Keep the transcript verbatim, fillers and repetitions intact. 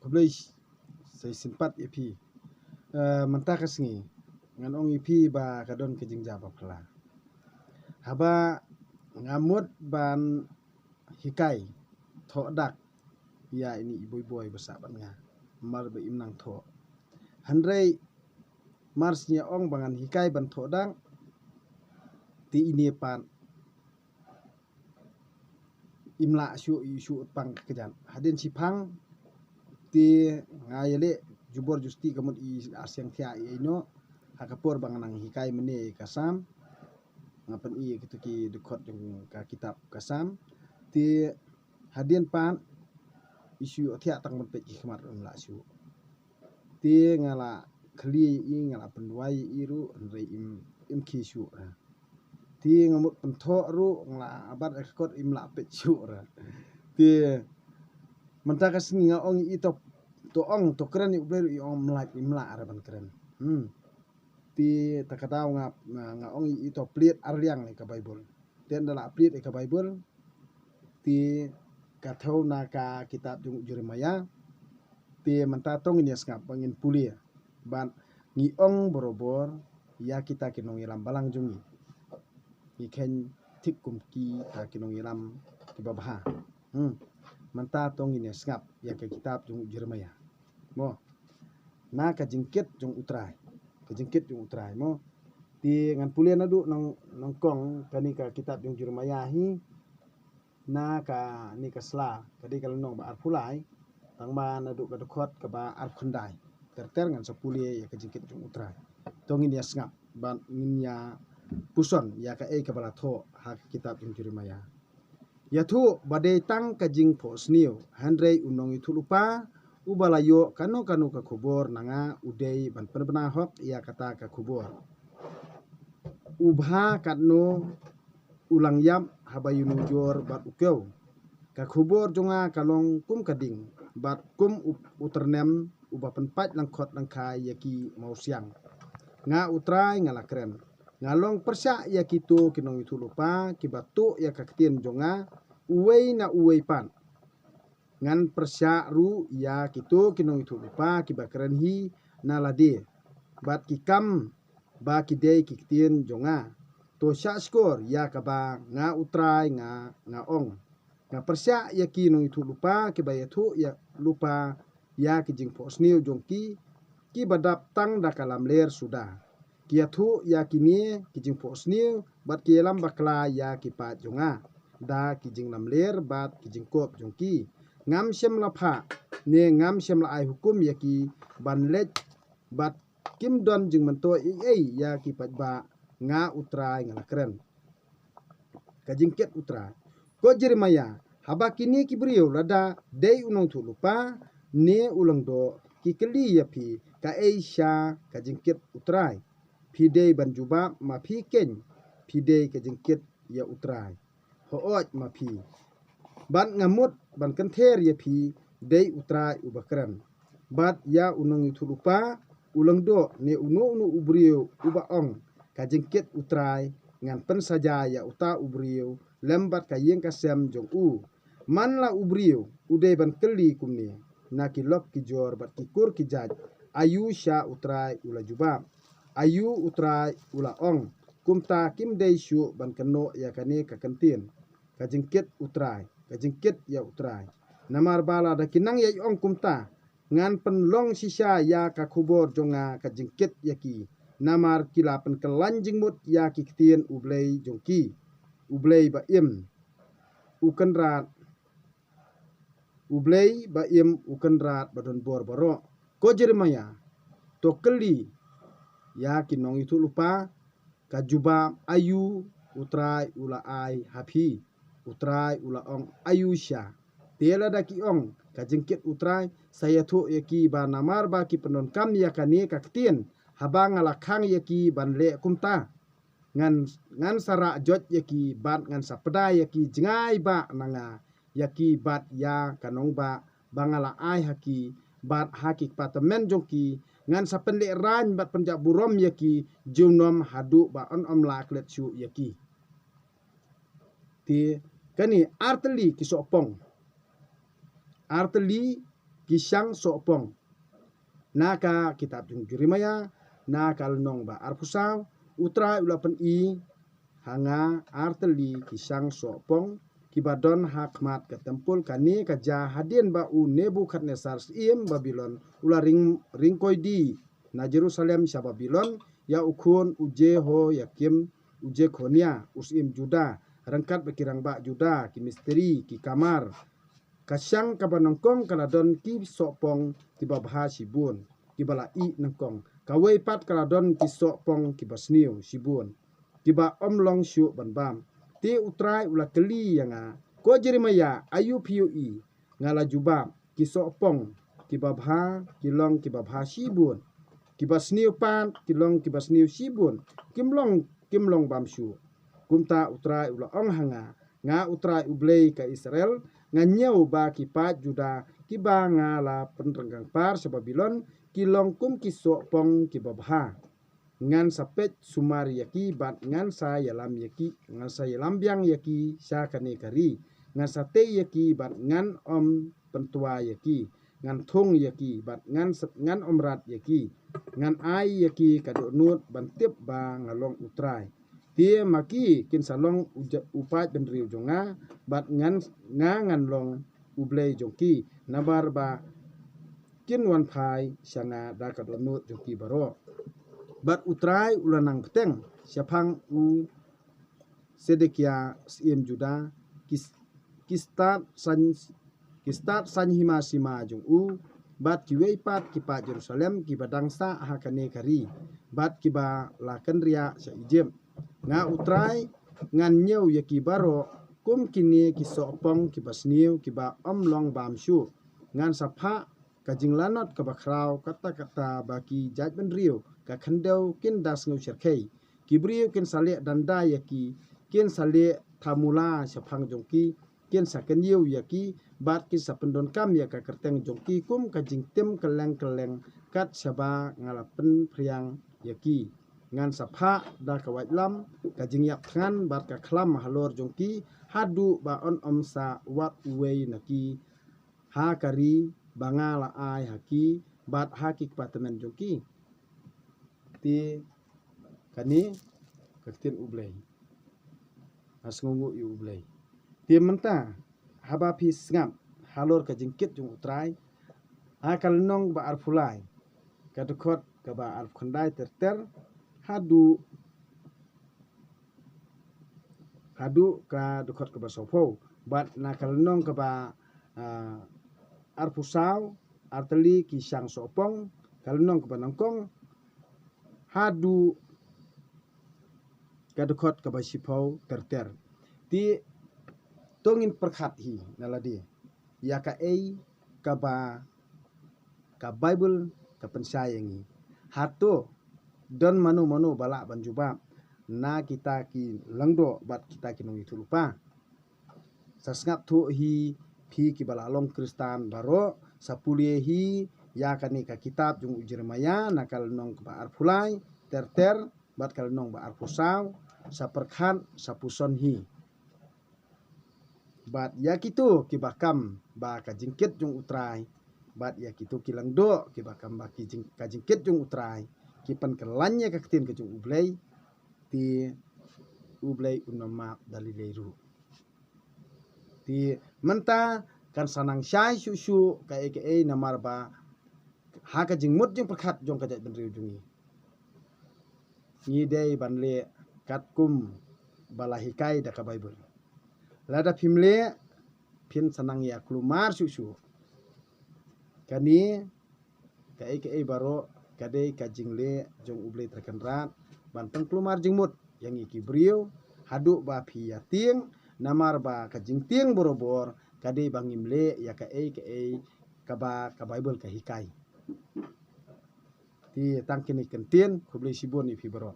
Khublei, sa shisien pat ïa phi. Eh, mynta ka sngi ngan ong ïa phi ba ka don ka jingjia ba phylla. Haba nga mut ban hikai thoh dak ïa ine i boi boi ba sah bad nga, mar ba im nang thoh. Hynrei mar shu ong ba ngan hikai ban thoh dak, te ine pat im lah shuh, i shuh pang ka kjat. Hadien shiphang te nga ïaleh jubor justi ka mut i arsiang thiah i ino, ha ka por ba nga nang hikai mynne ka Salm, nga pyni ïa kito ki dkhot jong ka kitab ka Salm. Te hadien pat i shu thiah tang ban peit ki khmat ruh im lah shuh. Te nga la khlieh ïa i, nga la pynduwai ïa i ruh, hynrei im, im khie shuh ra. Te nga mut pynthoh ruh, nga la bat ïa ka kot, im lah peit shuh ra. Te mynta ka sngi nga ong ïa i to, to ong, to kren ïa U Blei ruh, i ong im lah, im lah ra ban kren. Hmm. Te ta ka daw nga, nga ong ïa i to plie ar liang ïa ka Baibl. Te ynda la plie ïa ka Baibl, te ka thew na ka kitab jong u Jeremiah. Te mynta to ngin ïa sngap ba ngin pule. Bad ngi ong barabor ïa kita ki nongïalam balang jong ngi. Ngi kheiñ thik kum kita ki nongïalam kiba bha. Hmm. Mynta to ngin ïa sngap ïa ka kitab jong u Jeremiah. Mo. Na ka jingkit jong U Trai. Ka jingkit jong U Trai, mo. Te ngan pule naduh nong, nongkong kane ka kitab jong u Jeremiah hi. Na kane ka sla, ka dei ka lynnong ba arphew lai, tang ba naduh ka dkhot kaba arphew khyndai. Ter ter ngan sa pule ïa ka jingkit jong U Trai. To ngin ïa sngap, bad ngin ïa puson ïa kaei kaba la thoh ha ka kitab jong u Jeremiah. Ïathuh ba dei tang ka jingphohsniew, hynrei u nongïathuhlypa uba la ïoh kano kano ka khubor na nga u dei ban pynbna hok ïa kata ka khubor. U bha katno u langïap haba ïanujor bad u kew. Ka khubor jong nga ka long kum ka ding, bad kum u, u tyrnem uba pynpait lyngkhot lyngkhai ïa ki mawsiang. Nga U Trai nga la kren. Nga long pyrshah ïa kito ki nongïathuhlypa kiba tuh ïa ka ktien jong nga, uwei na uwei pat. Ngan pyrshah ruh ïa kito ki nongïathuhlypa kiba kren hi na lade, bad ki kam ba ki dei ki ktien jong nga. To shah shkor ïa kaba nga U Trai nga, nga ong. Nga pyrshah ïa ki nongïathuhlypa kiba ïathuh ïa lypa ïa ki jingphohsniew jong ki, kiba dap tang da ka lamler suda. Ki ïathuh ïa kine ki jingphohsniew bad ki ïalam bakla ïa ki paid jong nga da ki jinglamler bad ki jingkup jong ki. Ngam shym la phah ne ngam shym la ai hukum ïa ki ban leit, bad kim don jingmyntoi ei ei ïa ki paidbah, nga U Trai nga la kren. Ka jingkit U Trai. Ko Jeremiah, haba kine ki briew, lada dei u nongïathuhlypa ne u lyngdoh, ki kylli ïa phi kaei sha ka jingkit U Trai, phi dei ban jubab ma phi keiñ, phi dei ka jingkit ïa U Trai. Hooid ma phi. Bad nga mut ban kynther ïa phi, dei U Trai uba kren. Bad ïa u nongïathuhlypa, u lyngdoh ne uno uno u briew uba ong, ka jingkit U Trai, ngan pynsaja ïa uta u briew lem bad ka ïing ka sem jong u. Man la u briew u dei ban kylli kumne na ki lok ki jor bad ki kur ki jait, aïu sha U Trai u la jubab? Aïu U Trai u la ong, kumta kim dei shuh ban kynnoh ïa kane ka kyntien, ka jingkit U Trai, ka jingkit ïa U Trai? Namar ba lada ki nang ïai ong kumta, ngan pynlong shisha ïa ka khubor jong nga ka jingkit ïa ki, namar ki la pynkyllain jingmut ïa ki ktien U Blei jong ki. U Blei ba im, U Kynrad, U Blei ba im, U Kynrad ba don bor baroh. Ko Jeremiah, to kylli ïa ki nongïathuhlypa, ka jubab aïu U Trai u la ai ha phi. U Trai u la ong aïu sha. Te lada ki ong ka jingkit U Trai, sa ïathuh ïa ki ba namar ba ki pyndonkam ïa kane ka ktien, haba nga la khang ïa ki ban leh kumta, ngan, ngan sa rah joit ïa ki bad ngan sa pda ïa ki jngai bah na nga, ïa ki bad ïa ka nongbah ba nga la ai ha ki, bad ha ki kpa tymmen jong ki, ngan sa pynlehrain bad pynjah burom ïa ki, junom haduh ba yn ym lah klet shuh ïa ki. Te kane ar tylli ki sohpong. Ar tylli ki shang sohpong. Na ka kitab jong Jeremiah, na ka lynnong ba arphew saw, U Trai u la pyni ha nga artylli ki shang sohpong kiba don ha khmat ka templ. Kane ka jia hadien ba u Nebukhadnessar, syiem Babilon, u la ring, ring koidi na Jerusalem sha Babilon ïa u khun u Jehoiakim, u Jekhonia, u syiem Juda, ryngkat bad ki rangbah Juda, ki mistri, ki kamar. Ka shang kaba nyngkong ka la don ki sohpong kiba bha shibun, kiba la ih nyngkong. Kawei pat ka la don ki sohpong kiba sniew shibun, kiba ym long shuh ban bam. Te U Trai u la kylli ïa nga, Ko Jeremiah, aïu phi ïohi? Nga la jubab, Ki sohpong kiba bha ki long kiba bha shibun, kiba sniew pat ki long kiba sniew shibun, kim long, kim long bam shuh. Kumta U Trai u la ong ha nga, Nga U Trai U Blei ka Israel, nga ñiew ba ki paid Juda kiba nga la pynryngkang par sha Babilon ki long kum ki sohpong kiba bha. Ngan sa peit sumar ïa ki bad ngan sa ïalam ïa ki, ngan sa ïalam biang ïa ki sha kane ka ri. Ngan sa tei ïa ki bad ngan ym pyntwa ïa ki. Ngan thung ïa ki bad ngan sa, ngan ym rat ïa ki. Ngan ai ïa ki ka dohnud ban tip ba nga long U Trai. Te ma ki kin sa long u ja-, u paid bynriew jong nga, bad ngan, nga ngan long U Blei jong ki, namar ba kin wan phai sha nga da ka dohnud jong ki baroh. Bad U Trai u la nang bteng shaphang u Sedekia syiem Juda, ki, ki stad san, ki stad san hima sima jong u, bad kiwei pat ki paid Jerusalem kiba dang sah ha kane ka ri, bad kiba la kynriah sha Ijipt. Nga U Trai ngan ñiew ïa ki baroh kum kine ki sohpong kiba sniew kiba ym long bam shuh. Ngan sa phah ka jinglanot kaba khraw katta katta ba ki jaitbynriew ka khyndew kin da sngew shyrkhei. Ki briew kin sa leh danda ïa ki, kin sa leh thamula shaphang jong ki, kin sa kyniew ïa ki, bad kin sa pyndonkam ïa ka kyrteng jong ki kum ka jingtim kylleng kylleng kat shaba nga la pynphriang ïa ki. Ngan sa phah da ka waitlam ka jingïap thngan bad ka khlam halor jong ki, haduh ba un ym sa wad uwei na ki ha ka ri ba nga la ai ha ki bad ha ki kpa tymmen jong ki. Te kane ka ktien U Blei. Ha sngewnguh ïa U Blei. Te mynta haba phi sngap halor ka jingkit jong U Trai, ha ka lynnong ba arphew lai, ka dkhot kaba arphew khyndai ter ter, haduh, haduh ka dkhot kaba sawphew, bad na ka lynnong kaba, ah, arphew saw, artylli ki shang sohpong, ka lynnong kaba nyngkong, haduh ka dkhot kaba shiphew ter ter. Te to ngin pyrkhat hi na lade ïa kaei kaba ka Baibl ka pynshai ïa ngi. Hato don mano mano ba lah ban jubab na kita ki lyngdoh bad kita ki nongïathuhlypa? Sa sngap thuh hi phi kiba la long Khristan baroh, sa pule hi ïa kane ka kitab jong u Jeremiah na ka lynnong kaba arphew lai ter ter bad ka lynnong ba arphew saw, sa pyrkhat, sa puson hi. Bad ïa kito kiba kam ba ka jingkit jong U Trai, bad ïa kito ki lyngdoh kiba kam ba ki jing-, ka jingkit jong U Trai, ki pynkylla ïa ka ktien ka jong U Blei, te U Blei un ym map da lei lei ruh. Te mynta kan sa nang shai shuh shuh kaei kaei namar ba ha ka jingmut jingpyrkhat jong ka jaitbynriew jong ngi, ngi dei ban leh katkum ba la hikai da ka Baibl. Lada phim leh, phin sa nang ïa kulmar shuh shuh. Kane kaei kaei baroh ka dei ka jingleh jong U Blei Trai Kynrad ban pynkulmar jingmut ïa ngi ki briew haduh ba phi ïa tieng, namar ba ka jingtieng barabor ka dei ba ngim leh ïa kaei kaei kaba ka Baibl ka hikai. Te tang kine ki ktien, khublei shibun ïa phi baroh.